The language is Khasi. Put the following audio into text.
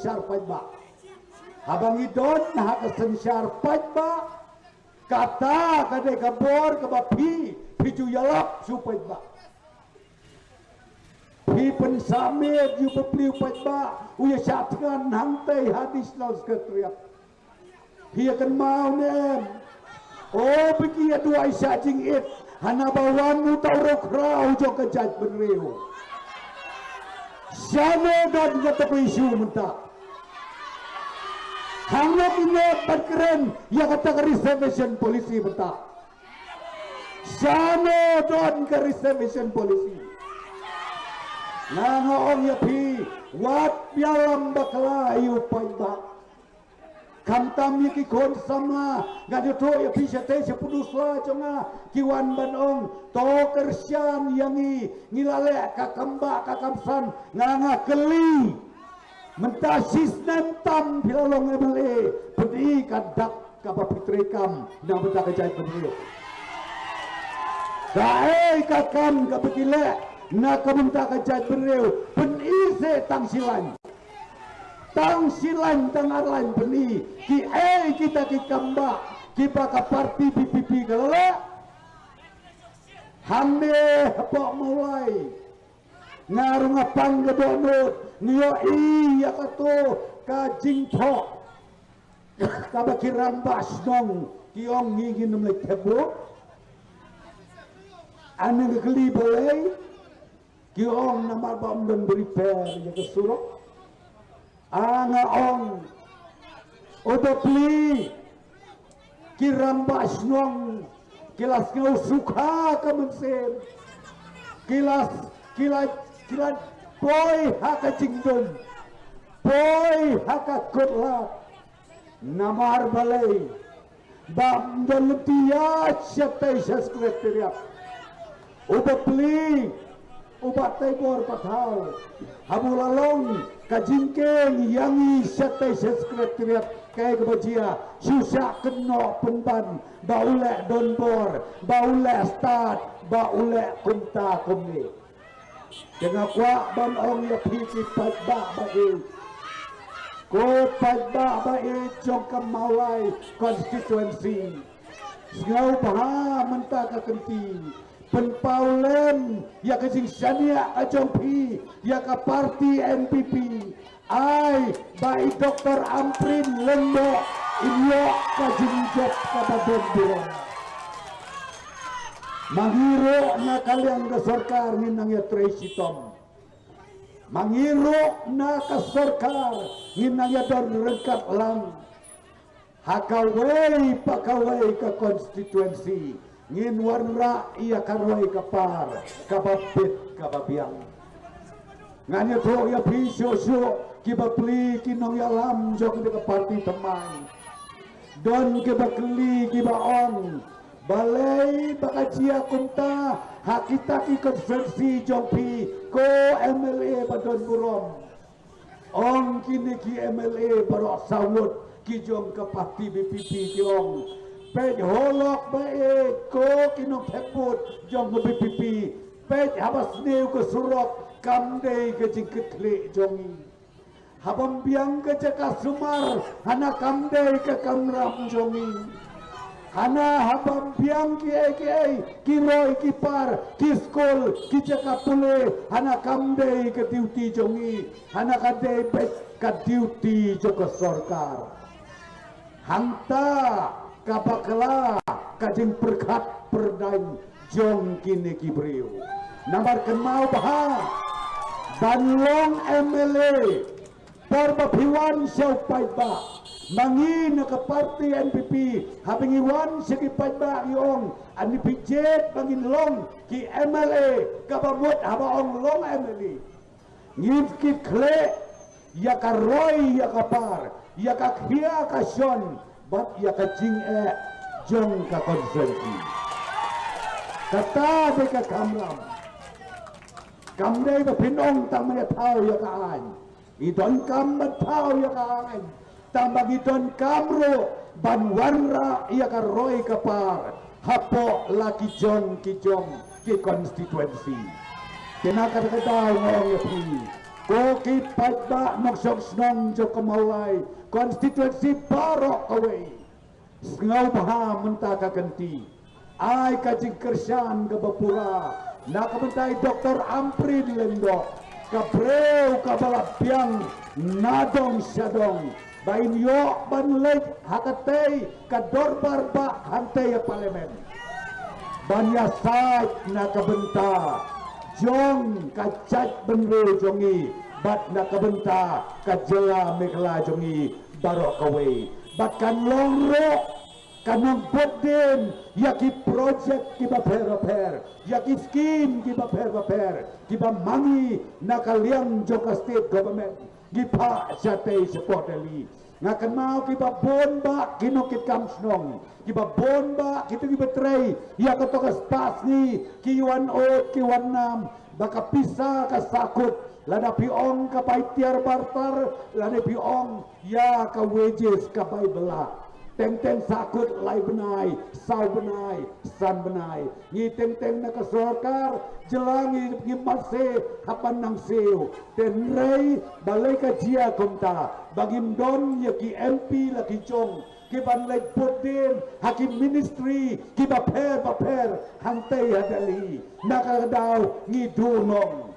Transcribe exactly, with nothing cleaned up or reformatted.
synshar paidbah. Haba ngi don ha ka synshar paidbah, kata ka dei ka bor kaba phi, phi ju ïalap sha u paidbah. Phi pynsah miet ïa u bapli u paidbah, u ïa shah thngan hangtei ha Additional Secretariat. Phi ïa kynmaw ne em? O, phi ki ïa duwai shah jingit, hana ba wan uta u riewkhraw jong ka jaitbynriew. Shano don kata ka issue mynta? Hangne ki ngat ban kren ïa kata ka reservation policy mynta. Shano don ka reservation policy? Nga nga ong ïa phi, wat ïalam bakla ïa u paidbah. Khamtam ïa ki khun samla, nga ïathuh ïa phi shatei sha pudusla jong nga, ki wan ban ong, to kyrshan ïa ngi, ngi la leh ka kam bah ka kam san, nga nga kylli. Mynta shisnem tam phi la long M L A, pyni ka dak kaba phi treikam na bynta ka jaitbynriew. Kaei ka kam kaba phi leh na ka bynta ka jaitbynriew, pyni se tang shi lain. Tang shi lain, tang ar lain pyni. Kiei kita ki kam bah kiba ka party V P P ka la leh? Hangne hapoh Mawlai. Nga ruh nga pang ka dohnud, ngi ïohi ïa kato ka jingthoh kaba ki rangbah shnong ki ong ngi ngin ym leit thep vote. Ani nga kylli balei, ki ong namar ba ym don ba repair ïa ka surok. A nga ong, u bapli, ki rangbah shnong ki la sngew sukha ka mynsiem, ki la, ki la, ki la poi ha ka jingdum, poi ha ka kut lad. Namar balei? Ba ym don lynti ïa shatei sha Secretariat. U bapli, u Bah Teibor Pathaw, haba u la long ka jingkieng ïa ngi shatei sha Secretariat, kaei kaba jia? Shu shah kynnoh pynban ba u leh donbor, ba u leh stad, ba u leh kumta kumne. Te nga kwah ban ong ïa phi ki paidbah ba ïeit, ko paidbah ba ïeit jong ka Mawlai constituency, sngewbha mynta ka kynti pynpaw lem ïa ka jingshaniah ka jong phi ïa ka party N P P. Ai ba i Doktor Ampareen Lyngdoh in ïoh ka jingjop kaba donburom. Ma ngi ruh na ka liang ka sorkar ngin nang ïatrei shitom. Ma ngi ruh na ka sorkar ngin nang ïadon ryngkat lang. Ha kawei pa kawei ka constituency ngin wanrah ïa ka roi ka par kaba bit kaba biang. Ngan ïathuh ïa phi shuh shuh ki bapli ki nongïalam jong kane ka party thymmai. Don kiba kylli kiba ong, balei ba ka jia kumta ha kita ki constituency jong phi ko M L A ba donburom? Ong kine ki M L A baroh saw ngut ki jong ka party V P P ki ong, peit halor ba ïeit ko ki nongthep vote jong ka V P P, peit haba sniew ka surok kam dei ka jingkitkhlieh jong ngi. Haba ym biang ka jaka sumar hana kam dei ka kamram jong ngi. Hana haba ym biang kiei kiei, ki roi ki par, ki skul, ki jaka pule, hana kam dei ka duty jong ngi. Hana ka dei beit ka duty jong ka sorkar. Hangta ka bakla ka jingpyrkhat pyrdaiñ jong kine ki briew. Namar kynmaw bha, ban long M L A por ba phi wan sha u paidbah. Ma ngi na ka party N P P, haba ngi wan sha ki paidbah ngi ong, ani phi jied ba ngin long ki M L A, kaba mut haba ong long M L A, ngin kit khlieh ïa ka roi ïa ka par, ïa ka khia ka shon bad ïa ka jingeh jong ka constituency. Kata dei ka kamram. Kam dei ba phin ong tang ban ïa thaw ïa ka aiñ. I donkam ban thaw ïa ka aiñ. Tang ba ngi donkam ruh ban wanrah ïa ka roi ka par hapoh la ki jong ki jong ki constituency. Te na kata ka daw nga ong ïa phi, Ko ki paidbah nongshong shnong jong ka Mawlai constituency baroh kawei, sngewbha mynta ka kynti ai ka jingkyrshan kaba pura na ka bynta i Doctor Ampareen Lyngdoh, ka briew kaba la biang na dong sha dong, ba in ïoh ban leit ha katei ka dorbar bah hangtei ha Parliament ban ïasaid na ka bynta jong ka jaitbynriew jong ngi bad na ka bynta ka jylla Meghalaya jong ngi baroh kawei. Bad kan long ruh ka nongbud dien ïa ki projek kiba pher bapher, ïa ki skim kiba pher bapher kiba ma ngi na ka liang jong ka state government ngi phah shatei shapoh Delhi. Nga kynmaw kiba bun bah ki nongkitkam shnong, kiba bun bah kito kiba trei ïa kato ka spah sngi, ki wan ot ki wan nam, ba ka pisa ka sahkut, lada phi ong ka bai tiar barter, lada phi ong ïa ka wages ka bai bylla. Teng teng sahkut lai bnai, saw bnai, san bnai. Ngi teng teng na ka sorkar jylla ngi, ngi mat se hap ban nang siew. Hynrei balei ka jia kumta? Ba ngim don ïa ki M P la ki jong ki ban leit bud dien ha ki ministry kiba pher bapher hangtei ha Delhi. Na ka daw ngi duh nong.